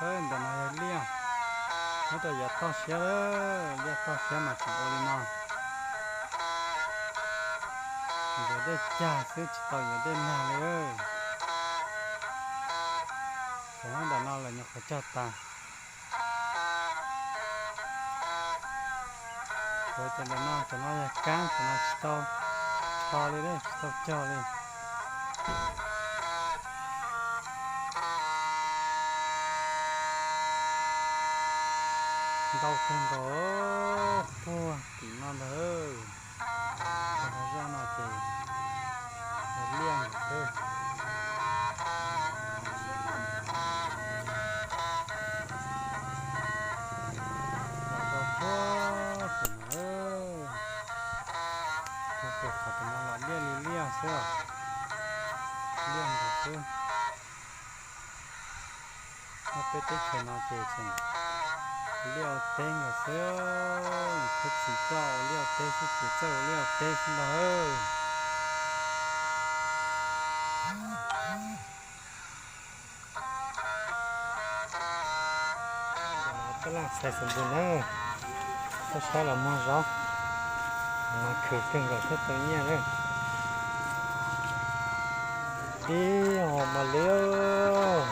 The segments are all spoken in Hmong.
Ntawm no yog liaj, nyob rau yav toj siab lawm, liaj toj siab mas tseem ua li no. Yuav dej cag xwb tsis tau yuav dej nag li. Ces nyob ntawm no lawm nyuam qhuav cog tas. Kuv cov ntawm no, cov no yog kab, cov no tsis tau rho li, tsis tau cog li. Ntau kawg nkaus puag tim no ntag. Qhov zaj no ces yog liaj nkaus xwb. Los rau puag tim no, puag tim qhov tim no los liaj li liaj xwb os. Liaj nkaus xwb. Nyob peb teb chaws no ces tseem ua liaj ua teb nkaus xwb, thiab txiv coj ua liaj ua teb xwb, txiv txawj ua liaj ua teb xwb ntag. Peb laj xais xus npus na, tuaj saib los muag zaub, mas khwv kawg nkaus thiab tau nyiaj na. Ib hos mas liaj.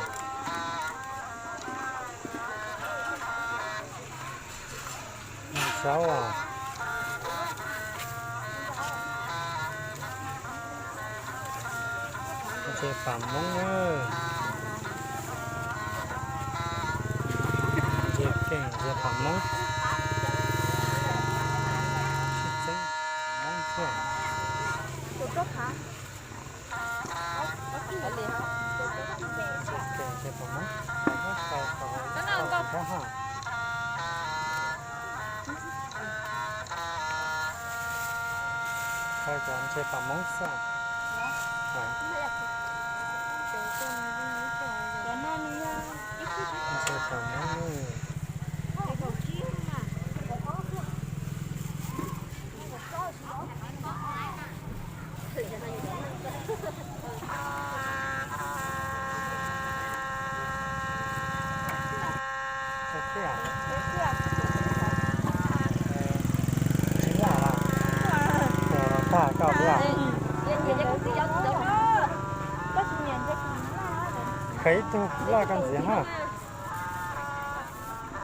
Zaub os. Ntses pam Hmoob na. Ntses keej, ntses pam Hmoob. Sib txeeb Hmoob xwb. Ntses keej, ntses pam Hmoob. Hais cov ntses pam Hmoob xwb. Ntses pam Hmoob. Tsis muaj, tag koj peb. Khaws ib tug loj koj ntxiv ha.